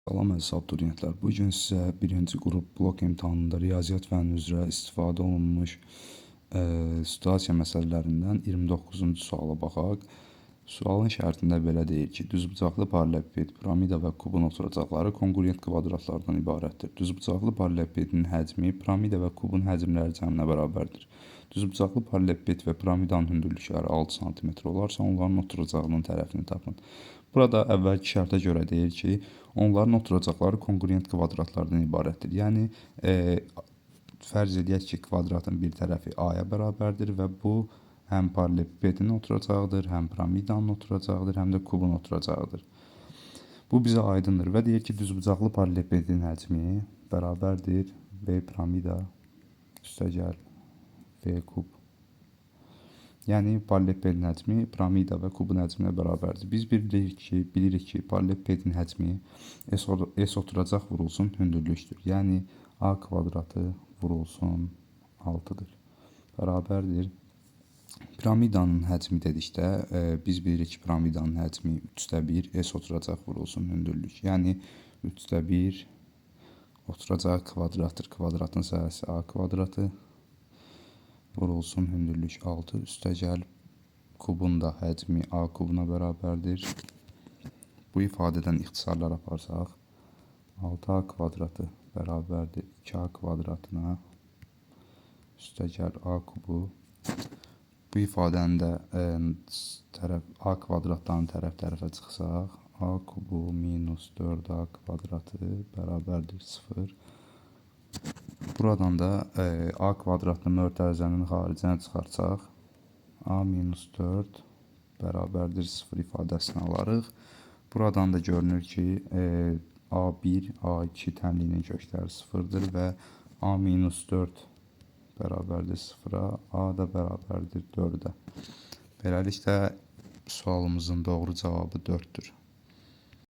Salam əziz abituriyentlər. Bu gün sizə birinci qrup blok imtahanında riyaziyyat fənni üzrə istifadə olunmuş situasiya məsələlərindən 29-cu suala baxaq. Sualın şərtində belə deyir ki, düzbucaqlı parallelepiped, piramida və kubun oturacaqları konqruent kvadratlardan ibarətdir. Düzbucaqlı parallelepipedin həcmi piramida və kubun həcmləri cəminə bərabərdir. Düzbucaqlı parallelepiped və piramidanın hündürlükləri 6 sm olarsa, onların oturacağının tərəfini tapın. Burada əvvəlki şərtə görə deyir ki, onların oturacaqları konqruent kvadratlardan ibarətdir. Yəni, fərz edək ki, kvadratın bir tərəfi A-ya bərabərdir və bu həm parallelepipedin oturacağıdır, həm piramidanın oturacağıdır, həm də kubun oturacağıdır. Bu bizə aydındır və deyir ki, düzbucaqlı parallelepipedin həcmi bərabərdir V piramida üstəgəl V kub. Yəni parallelepipedin həcmi piramida və kubun həcminə bərabərdir. Biz bilirik ki, parallelepipedin həcmi S oturacaq vurulsun hündürlükdür. Yəni A kvadratı vurulsun 6-dır. Bərabərdir. Piramidanın həcmi dedikdə, biz bilirik ki, piramidanın həcmi 3-də 1 S oturacaq vurulsun hündürlük. Yəni 3-də 1 oturacaq kvadratdır. Kvadratın sahəsi A kvadratı vurulsun hündürlük 6 üstəgəl kubun da həcmi A kubuna bərabərdir. Bu ifadədən ixtisarlar aparsaq 6A kvadratı bərabərdir 2A kvadratına üstəgəl A kubu. Bu ifadəni də tərəf A kvadratlarını tərəf-tərəfə çıxsaq A kubu minus 4A kvadratı bərabərdir 0. Buradan da A kvadratını mötərizənin xaricinə çıxarsaq A minus 4 bərabərdir 0 ifadəsini alarıq. Buradan da görünür ki, A1, A2 tənliyinin kökləri 0-dır və A minus 4 bərabərdir 0-a, A da bərabərdir 4-ə. Beləliklə, sualımızın doğru cavabı 4-dür.